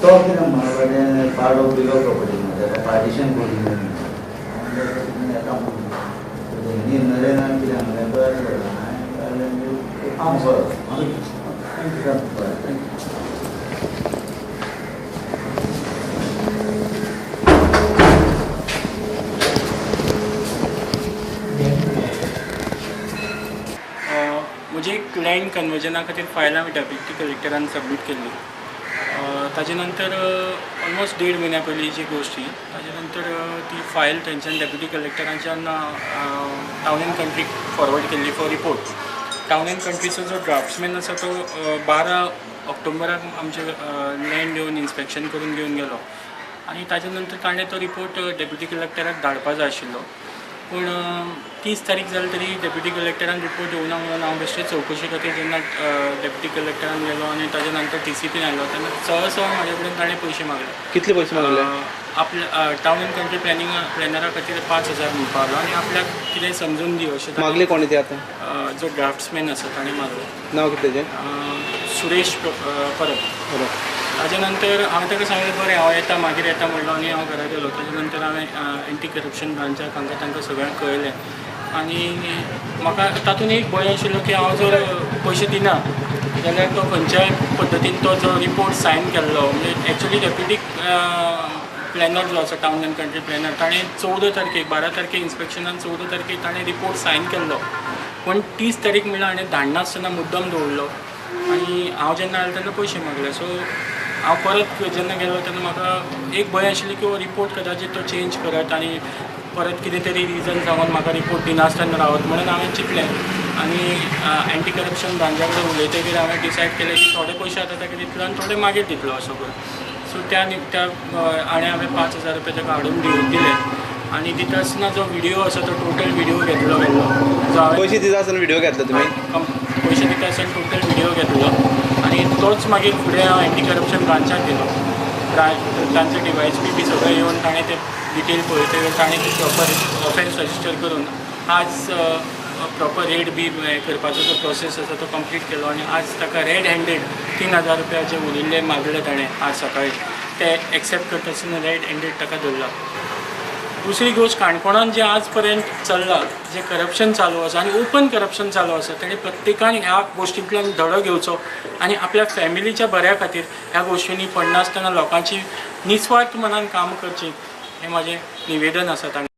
तो कितें म्हणटा पार्ट ऑफ बिलो प्रॉपर्टी ताका पार्टिशन करून नरेंद्रान कितें सांगलें बरें हांव बरो बरें. म्हजी एक लँड कन्वर्जना खातीर फायल हांवें डेप्युटी कलेक्टरान सबमीट केल्ली. ताजे नंतर ऑलमोस्ट 1.5 म्हयन्या पयलींची गोश्ट ही. ताजे नंतर ती फायल थंयच्यान डेप्युटी कलेक्टरांच्यान टावन एंड कंट्रीक फॉरवर्ड केल्ली फॉर रिपोर्ट. टावन एंड कंट्रीचो जो ड्राफ्ट्समॅन आसा तो 12 ऑक्टोबराक आमचे लँड येवन इन्स्पेक्शन करून घेवन गेलो आनी ताजे नंतर ताणें तो रिपोर्ट डेप्युटी कलेक्टराक धाडपा जाय आशिल्लो. पूण 30 तारीख जाली तरी डेप्युटी कलेक्टरान रिपोर्ट येवना म्हणून हांव बेश्टे चवकशी खातीर जेन्ना डेप्युटी कलेक्टरान गेलो आनी ताजे नंतर टीसीपीन आयलो तेन्ना सहज सहज म्हाजे कडेन ताणें पयशे मागले. कितले पयशे मागले? आपल्या टावन एंड कंट्री प्लॅनिंग प्लॅनरा खातीर 5,000 म्हणपा लागलो आनी आपल्याक कितें समजून दी अशें मागले. कोण ते आतां? जो ड्राफ्ट्समॅन आसा ताणें मागलो. नांव कितें तेजें? सुरेश परब. ताजे नंतर हांवें ताका सांगलें बरें हांव येता मागीर येता म्हणलो आनी हांव घरा गेलो. ताजे नंतर हांवें एंटी करप्शन ब्रांचाक हांकां तांकां सगळ्यांक कळयलें आनी म्हाका तातूंत एक भंय आशिल्लो की हांव जर पयशे दिना जाल्यार तो खंयच्याय पद्दतीन तो जो रिपोर्ट सायन केल्लो म्हणजे एक्चुली डेप्युटी प्लॅनर जो आसा टावन एंड कंट्री प्लॅनर ताणें 14 तारखेक 12 तारखेक इन्स्पेक्शनान 14 तारखेक ताणें रिपोर्ट सायन केल्लो. पूण 30 तारीख म्हणल्यार हाणें धाडनासतना मुद्दम दवरलो आनी हांव जेन्ना आयलो तेन्ना पयशे मागले. सो हांव परत जेन्ना गेलो तेन्ना म्हाका एक भंय आशिल्ली की हो रिपोर्ट कदाचीत तो चेंज करत आनी परत कितें तरी रिजन सांगून म्हाका रिपोर्ट दिनासतना रावत म्हणून हांवें चिंतलें आनी एंटी करप्शन ब्रांचा कडेन उलयतकीर हांवें डिसायड केलें की थोडे पयशे आतां ताका दितलो आनी थोडे मागीर दितलो असो करून. सो त्या हाणें हांवें 5,000 रुपया ताका हाडून दिले आनी दिता आसतना जो व्हिडियो आसा तो टोटल व्हिडियो घेतलो गेल्लो. जो हांवें पयशे दिता आसतना व्हिडियो घेतलो तुमी? पयशे दिता आसतना टोटल व्हिडियो घेतलो आनी तोच मागीर फुडें हांव एंटी करप्शन ब्रांचाक गेलो. तांचे DYSP बी सगळें येवन ताणें ते डिटेल पळयतकीर ताणें ती प्रॉपर ऑफेन्स रजिस्टर करून आज प्रॉपर रेड बी करपाचो जो प्रोसेस आसा तो कंप्लीट केलो आनी आज ताका रेड हँडेड 3,000 रुपया जे उरिल्ले मागले ताणें आज सकाळी ते एक्सेप्ट करता आसतना रेड हँडेड ताका धरला. दुसरी गोश्ट काणकोणान जें आज पर्यंत चल्लां जें करप्शन चालू आसा आनी ओपन करप्शन चालू आसा तेणें प्रत्येकान ह्या गोश्टींतल्यान धडो घेवचो आनी आपल्या फॅमिलीच्या बऱ्या खातीर ह्या गोश्टींनी पडनासतना लोकांची निस्वार्थ मनान काम करचें हें म्हाजें निवेदन आसा तांकां.